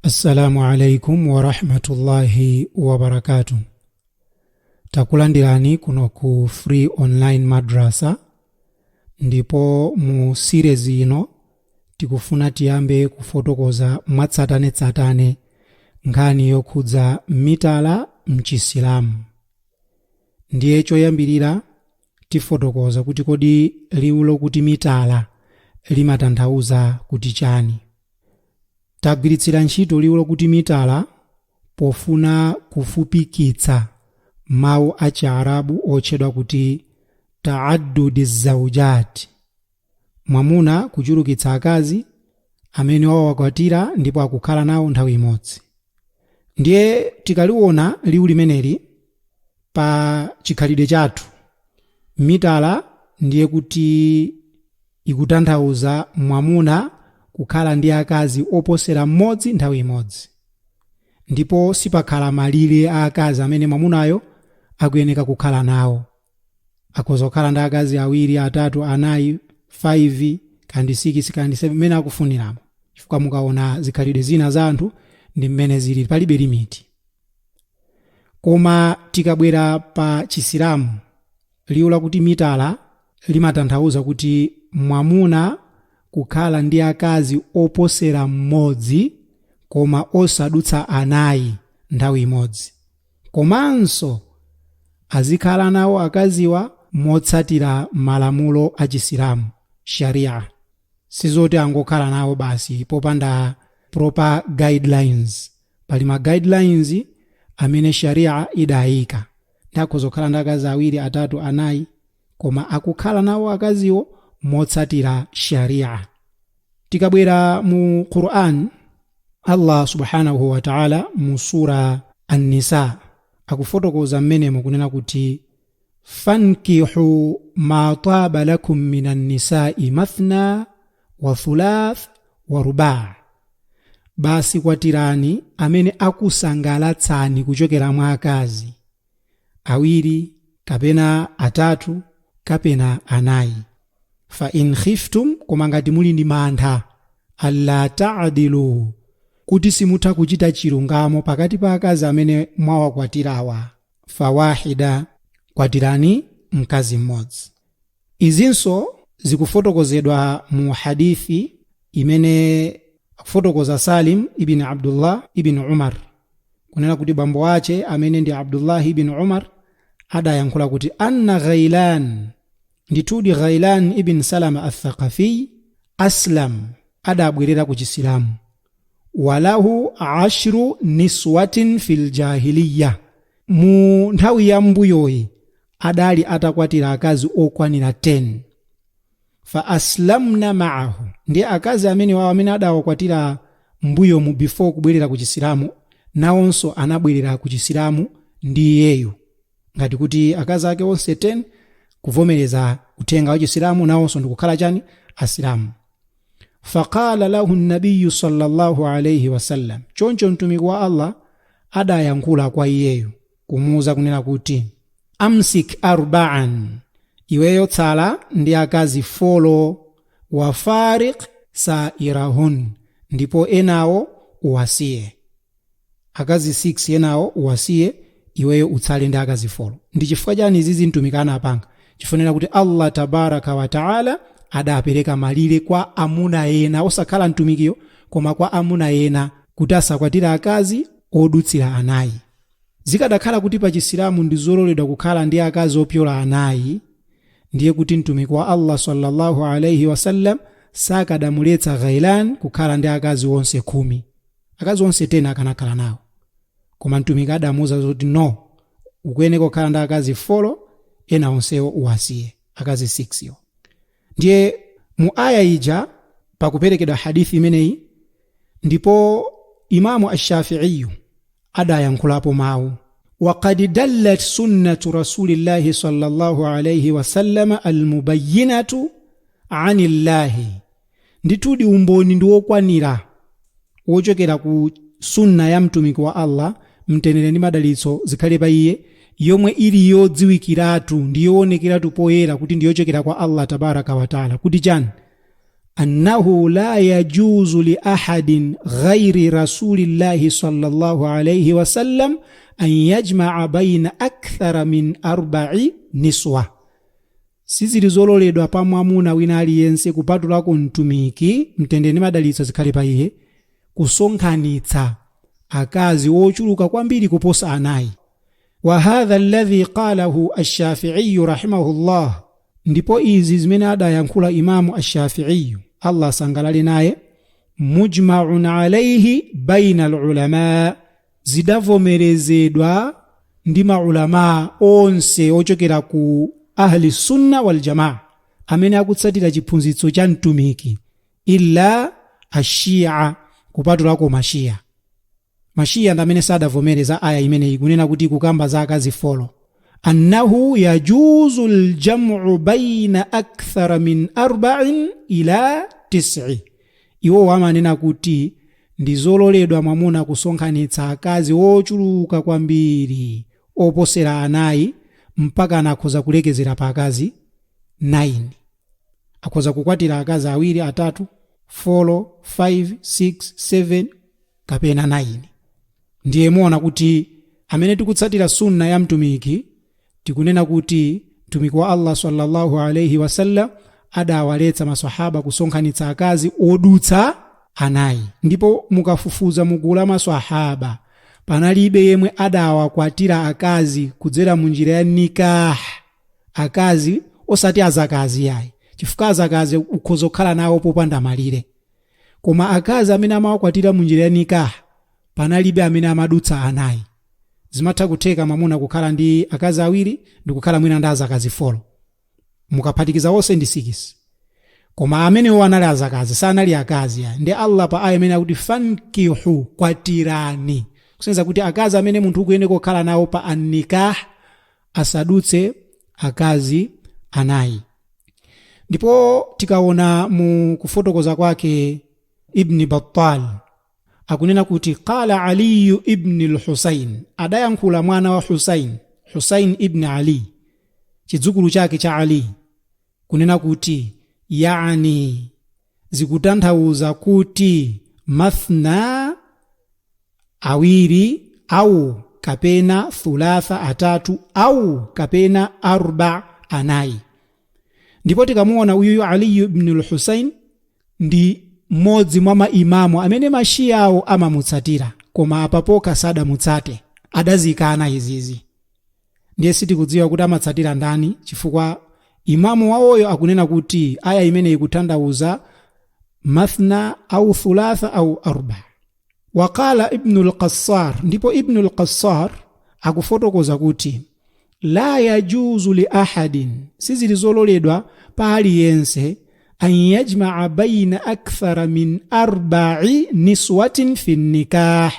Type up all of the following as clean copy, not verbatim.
Assalamu alaikum warahmatullahi wabarakatuh. Takulandirani kuno ku Free Online Madrasa, ndipo mu series ino tikufuna tiyambe kufotokoza mwatsatanetsatane nkhani yokhudza mitala mchisilamu. Ndiye choyambirira tifotokoza kuti kodi liwu lokuti mitala limatanthauza kuti chani. Tagwiritsira ntchito liwu lokuti mitala pofuna kufupikitsa mawu a Chiarabu otchedwa kuti taaddudi zaujat, mwamuna kuchulukitsa akazi amene wawakwatira ndipo akukhala nawo nthawi imodzi. Ndiye tikaliona liwu limeneli pa chikhalidwe chathu, mitala ndiye kuti ikutanthauza mwamuna kukhala ndi akazi oposera mmodzi nthawi imodzi, ndipo sipakhala malire a akazi amene mwamunayo akuyeneka kukhala nawo. Akhoza kukhala ndi akazi awiri, atatu, anayi, 5 kandi 6 kandi 7, mmene akufuniramo, chifukwa mukaona zikhalidwe zina za anthu ndi mmene zili, palibe limiti. Koma tikabwera pa Chisilamu, liwu lakuti mitala limatanthauza kuti mwamuna kukhala ndi akazi oposera mmodzi koma osadutsa anayi nthawi imodzi, komanso azikhala nawo akaziwa motsatira malamulo a Chisilamu, Sharia. Sizoti angokhala nawo basi popanda proper guidelines. Pali ma guidelines amene Sharia idayika. Ndi akhoza kukhala ndi akazi awiri, atatu, anayi, koma akukhala nawo akaziwo motsatira Sharia. Tikabwera mu Quran, Allah subhanahu wa ta'ala mu sura An-Nisa akufotokoza mmenemo kunena kuti fankihu ma taba lakum minan nisai mathna wa thulath wa ruba, basi kwatirani amene akusangalatsani kuchokera mwa akazi awiri kapena atatu kapena anayi. Fa in khiftum, koma ngati muli ndi mantha, alla ta'dilu, kuti simutha kuchita chilungamo pakati pa akazi amene mwawakwatirawa, fawahida, kwatirani mkazi mmodzi. Izinso zikufotokozedwa mu hadithi imene akufotokoza Salim ibn Abdullah ibn Umar, kunena kuti bambo ache amene ndi Abdullah ibn Umar adayankhula kuti anna Ghailan, ndithudi Ghailan ibn Salama al-Thaqafi aslam, adabwerera ku Chisilamu, walahu 10 niswatin fil jahiliya, mu nthawi ya mbuyoyi adali atakwatira akazi okwanira 10. Fa aslamna ma'ahu, ndi akazi amene wawo amene adawakwatira mbuyo mu before kubwerera ku Chisilamu nawonso anabwerera ku Chisilamu ndi iyeyu, ngati kuti akazi ake onse 10 kuvomereza uthenga wa Chisilamu nawonso ndikukhala chani, Asilamu. Faqala lahu nabiyu sallallahu alayhi wasallam, choncho mtumiki wa Allah adayankhula kwa iyeyu kumuuza kunena kuti amsik arba'an, iweyo tsala ndi akazi 4, wa fariq sairahun, ndipo enawo uwasiye. Akazi 6 enawo uwasiye, iweyo utsale ndi akazi 4. Ndi chifukwa chani izizi mtumiki anapanga? Chifunira kuti Allah tabaraka wa taala adapereka malire kwa amuna ena, osakhala mtumikiyo, koma kwa amuna ena kuti asakwatire akazi odutsira anayi. Zikadakhala kuti pa Chisilamu ndi zololedwa kukhala ndi akazi opyola anayi, ndiye kuti mtumiki wa Allah sallallahu alayhi wasallam sakadamuletsa Ghailan kukhala ndi akazi onse 10. Akazi onse 10 akanakhala nawo, koma mtumiki adamuuza zoti no, ukuyeneka kukhala ndi akazi 4, ena onsewo uwasiye, akazi 6 yo. Ndiye mu aya ija pakuperekedwa hadithi imeneyi, ndipo Imamu Ash-Shafi'i adayankhulapo mawu, waqad dallat sunnatu rasulillahi sallallahu alayhi wasallam almubayyinatu anillahi, ndithudi umboni ndi wokwanira wochokera ku sunna ya mtumiki wa Allah, mtendere ndi madalitso zikhale pa iye, yomwe ili yodziwikiratu ndi yoonekeratu poyera kuti ndi yochokera kwa Allah tabaraka wa taala, kuti chani? Annahu la yajuzu li ahadin ghairi rasulillahi sallallahu alayhi wasallam an yajmaa baina akthara min arba'i niswa. Sizili zololedwa pa mwamuna wina aliyense kupatulako mtumiki, mtendere ndi madalitso zikhale pa iye, kusonkhanitsa akazi ochuluka kwambiri kuposa anayi. Wa hadha alladhi qalahu ash-Shafi'i rahimahullah, ndipo izi zimene adayankhula Imamu ash-Shafi'i, Allah asangalale naye, mujma'un alayhi baina al-ulama, zidavomerezedwa ndi maulama onse ochokera ku ahli sunna wal jamaa amene akutsatira chiphunzitso cha mtumiki, illa ashia, kupatulako mashiya. Mashiya ndi amene sadavomereza aya imeneyi kunena kuti kukamba za akazi 4, annahu yajuzu ljamu baina akthara min 4 ila 9. Iwowo amanena kuti ndi zololedwa mwamuna kusonkhanitsa akazi ochuluka kwambiri oposera anayi, mpaka anakhoza kulekezera pa akazi 9. Akhoza kukwatira akazi awiri, atatu, 4, 5, 6, 7 kapena 9. Ndiye muona kuti amene tikutsatira sunna ya mtumiki tikunena kuti mtumiki wa Allah sallallahu alayhi wasallam adawaletsa maswahaba kusonkhanitsa akazi odutsa anayi. Ndipo mukafufuza mugulu la maswahaba panalibe yemwe adawakwatira akazi kudzera munjira ya nikah, akazi osati azakazi yayi, chifukwa azakazi ukhoza kukhala nawo popanda malire, koma akazi amene amawakwatira munjira ya nikah panalibe amene amadutsa anayi. Zimatha kutheka mwamuna kukhala ndi akazi awiri ndi kukhala mwina ndi azakazi 4, mukaphatikiza onse ndi 6, koma amenewo anali azakazi, sanali akazi ya. Ndi Allah pa aya imene akuti fankihu, kwatirani, kusonyeza kuti akazi amene munthu ukuyenera kukhala nawo pa annikah asadutse akazi anayi. Ndipo tikaona mu kufotokoza kwake Ibn Battal akunena kuti qala Ali ibn al-Husayn, adayankhula mwana wa Husayn, Husayn ibn Ali, chidzukulu chake cha Ali, kunena kuti yaani zikutanthauza kuti mathna, awiri, au kapena thulatha, atatu, au kapena arba, anayi. Ndipo tikamuona uyuyu Ali ibn al-Husayn ndi mmodzi mwa maimamu amene mashiya awo amamutsatira, koma apapoka sadamutsate, adazikana izizi. Ndiye sitikudziwa kuti amatsatira ndani, chifukwa imamu wawoyo akunena kuti aya imene ikutanthauza mathna au thulatha au arba. Waqala Ibnu al-Qassar, ndipo Ibnu al-Qassar akufotokoza kuti la yajuzu li ahadin, sizili zololedwa pa aliyense, an yajmaa baina akthara min 4 niswatin fi nikah,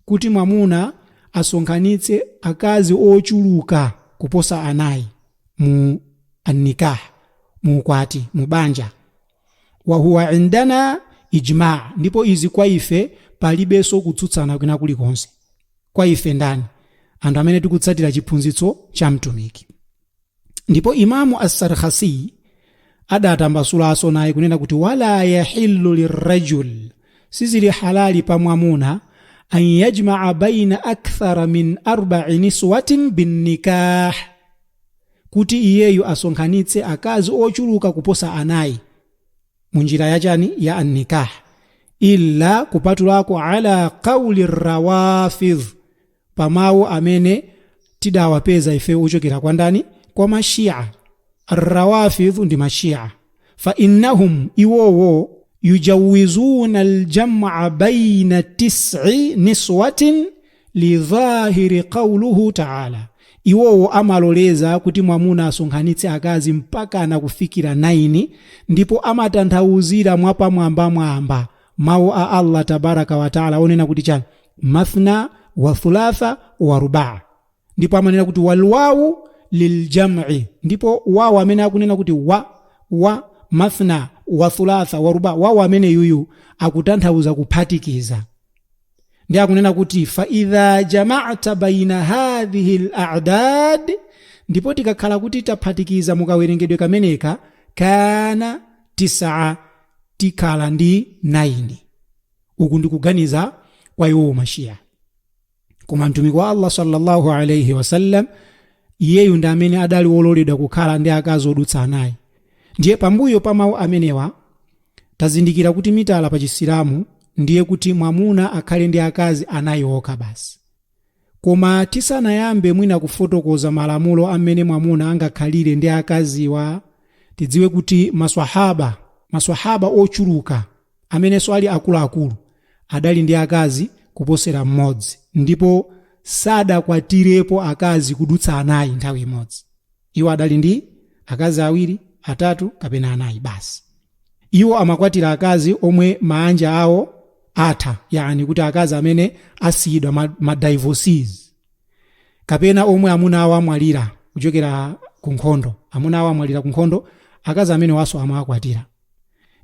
kuti mwamuna asonkhanitse akazi ochuluka kuposa anayi mu annikah, mu ukwati, mu banja. Wa huwa indana ijma, ndipo izi kwa ife palibenso kutsutsana kwina kulikonse. Kwa ife ndani? Anthu amene tikutsatira chiphunzitso cha mtumiki. Ndipo Imamu as-Sarkhasi adatambasulaso naye kunena kuti wala yahillu lirrajul, sizili halali pa mwamuna, an yajmaa baina akthara min 4 niswatin binnikah, kuti iyeyu asonkhanitse akazi ochuluka kuposa anayi munjira yachani, ya annikah, illa kupatulako ala qawli rawafidh, pamawu amene tidawapeza ife ochokera kwa ndani, kwa mashia. Arrawafidh ndi mashia. Fa innahum, iwowo, yujawizuna aljam'a baina 9 niswatin lidhahiri qawluhu ta'ala, iwowo amaloleza kuti mwamuna asonkhanitse akazi mpaka na kufikira 9, ndipo amatanthauzira mwapamwambamwamba mawu a Allah tabaraka wa taala onena kuti chani, mathna wa thulatha wa rubaa. Ndipo amanena kuti walwawu liljam'i, ndipo wawu amene akunena kuti wa mathna wa thulatha wa rubaa, wawu amene yuyu akutanthauza kuphatikiza. Ndi akunena kuti fa idha jama'ta baina hadhihi al-a'dad, ndipo tikakhala kuti taphatikiza mukawerengedwe kameneka, kana 9, Tikhala ndi 9. Uku ndikuganiza kwa iwowo Mashiya. Koma Mtumiki wa Allah sallallahu alaihi wasallam, iyeyu ndi amene adali wololedwa kukhala ndi akazi odutsa anayi. Ndiye pambuyo pa mawu amenewa, tazindikira kuti mitala pa Chisilamu ndiye kuti mwamuna akhale ndi akazi anayi okha basi. Koma tisanayambe mwina kufotokoza malamulo amene mwamuna angakhalire ndi akaziwa, tidziwe kuti maswahaba ochuluka amenenso ali akuluakulu adali ndi akazi kuposera mmodzi, ndipo sadakwatirepo akazi kudutsa anayi nthawi imodzi. Iwo adali ndi akazi awiri, atatu kapena anayi basi. Iwo amakwatira akazi omwe maanja awo atha, yani kuti akazi amene asiyidwa, ma divorcees, kapena omwe amuna awo amwalira kuchokera ku nkhondo. Amuna awo amwalira ku nkhondo, akazi amene waso amawakwatira.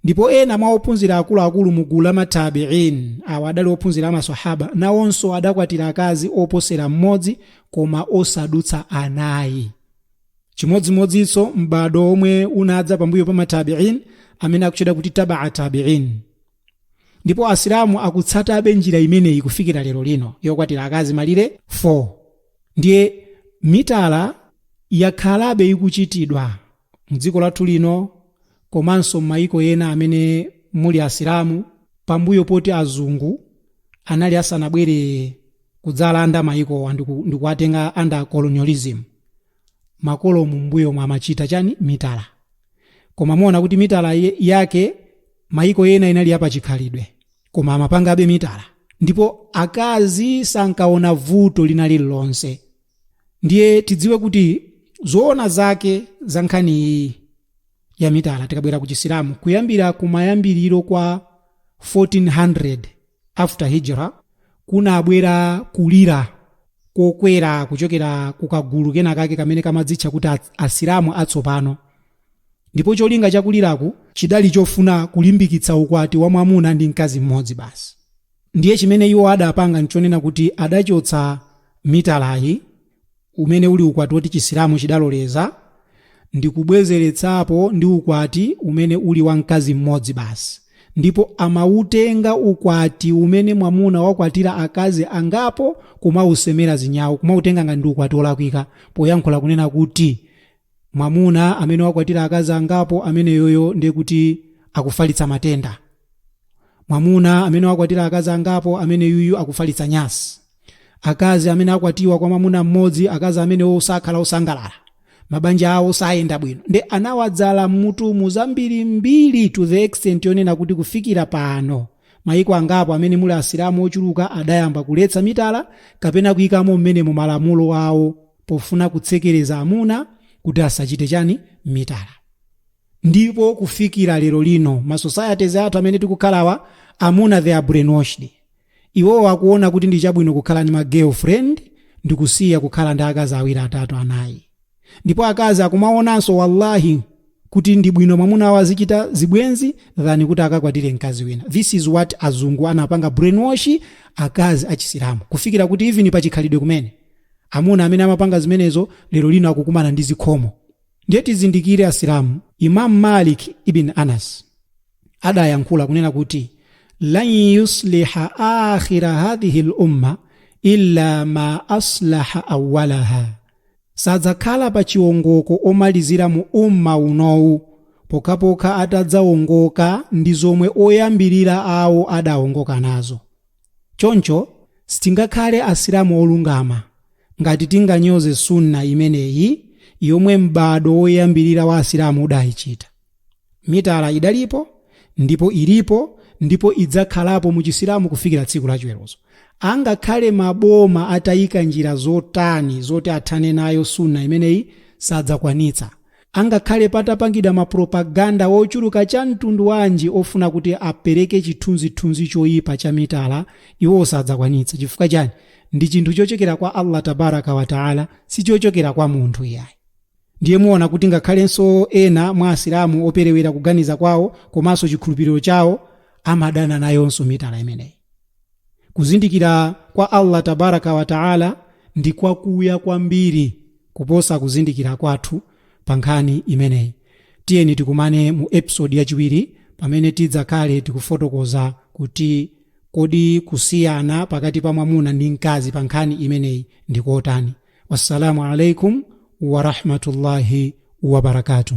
Ndipo ena mwa ophunzira akuluakulu mu gulu la matabiin, awa adali ophunzira amasahaba, nawonso adakwatira akazi oposera mmodzi koma osadutsa anayi. Chimodzimodzinso m'bado omwe unadza pambuyo pa matabiin, amene akutchedwa kuti tabaa tabiin. Ndipo Asilamu akutsatabe njira imeneyi kufikira lero lino, yokwatira akazi malire 4. Ndiye mitala yakhalabe ikuchitidwa mdziko lathu lino komanso m'mayiko ena amene muli Asilamu, pambuyo poti azungu anali asanabwere kudzalanda mayikowa ndikuwatenga under colonialism. Makolo mumbuyo mwa amachita chani? Mitala. Koma muona kuti mitala yake mayiko ena inali yapachikhalidwe, koma amapangabe mitala, ndipo akazi sankaona vuto lina lililonse. Ndiye tidziwe kuti zoona zake za nkhani iyi ya mitala, tikabwera ku Chisilamu, kuyambira kumayambiriro kwa 1400 after Hijra, kunabwera kulira kokwera kuchokera kukagulu kena kake kamene kamadzitcha kuti Asilamu atsopano. Ndipo cholinga chakuliraku chidali chofuna kulimbikitsa ukwati wa mwamuna ndi mkazi mmodzi basi. Ndiye chimene iwo adapanga nchonena kuti adachotsa mitalayi, umene uli ukwati woti Chisilamu chidaloleza, ndi kubwezeretsapo ndi ukwati umene uli wa mkazi mmodzi basi. Ndipo amautenga ukwati umene mwamuna wakwatira akazi angapo kumausemera zinyawo, kumautenga ngati ndi ukwati wolakwika, poyankhula kunena kuti mwamuna amene wakwatira akazi angapo ameneyoyo ndiye kuti akufalitsa matenda, mwamuna amene wakwatira akazi angapo amene yuyu akufalitsa nyasi, akazi amene akwatiwa kwa mwamuna mmodzi, akazi amene osakhala osangalala, mabanja awo sayenda bwino. Nde anawadzala mmutumu zambirimbiri, to the extent yonena kuti kufikira pano mayiko angapo amene muli Asilamu ochuluka adayamba kuletsa mitala kapena kuyikamo mmenemo malamulo awo pofuna kutsekereza amuna kuti asachite chani? Mitala. Ndipo kufikira lero lino, ma societies athu amene tikukhalawa, amuna, they are brainwashed. Iwowo akuona kuti ndi chabwino kukhala ndi ma girlfriend ndi kusiya kukhala ndi akazi awiri, atatu, anayi. Ndipo akazi akumaonanso, wallahi, kuti ndi bwino mwamuna wawo azichita zibwenzi than kuti akakwatire mkazi wina. This is what azungu anapanga brainwash akazi achisilamu, kufikira kuti even pachikhalidwe kumene amuna amene amapanga zimenezo lero lino akukumana ndi zikhomo. Ndiye tizindikire Asilamu, Imam Malik ibn Anas adayankhula kunena kuti lan yusliha akhira hadhihi lumma illa ma aslaha awwalaha, sadzakhala pa chiwongoko omalizira mu umma unowu pokhapokha atadzawongoka ndi zomwe oyambirira awo adawongoka nazo. Choncho sitingakhale Asilamu olungama ngati tinganyoze sunna imeneyi yomwe m'bado woyambirira wa Asilamu udayichita. Mitala idalipo, ndipo ilipo, ndipo idzakhalapo mu Chisilamu kufikira tsiku lachiweruzo. Angakhale maboma atayika njira zotani zoti athane nayo sunna imeneyi, sadzakwanitsa. Angakhale patapangidwa mapropaganda ochuluka cha mtundu wanji ofuna kuti apereke chithunzithunzi choyipa cha mitala, iwo sadzakwanitsa. Chifukwa chani? Ndi chinthu chochokera kwa Allah tabaraka wa taala, sichochokera kwa munthu iyayi. Ndiye muona kuti ngakhalenso ena mwa Asilamu operewera kuganiza kwawo komanso chikhulupiriro chawo amadana nayonso mitala imeneyi. Kuzindikira kwa Allah tabaraka wa taala ndi kwakuya kwambiri kuposa kuzindikira kwathu pa nkhani imeneyi. Tiyeni tikumane mu episode yachiwiri. pamene tidzakhale tikufotokoza kuti kodi kusiyana pakati pa mwamuna ndi mkazi pa nkhani imeneyi ndikotani. Wassalamu alaikum warahmatullahi wabarakatuh.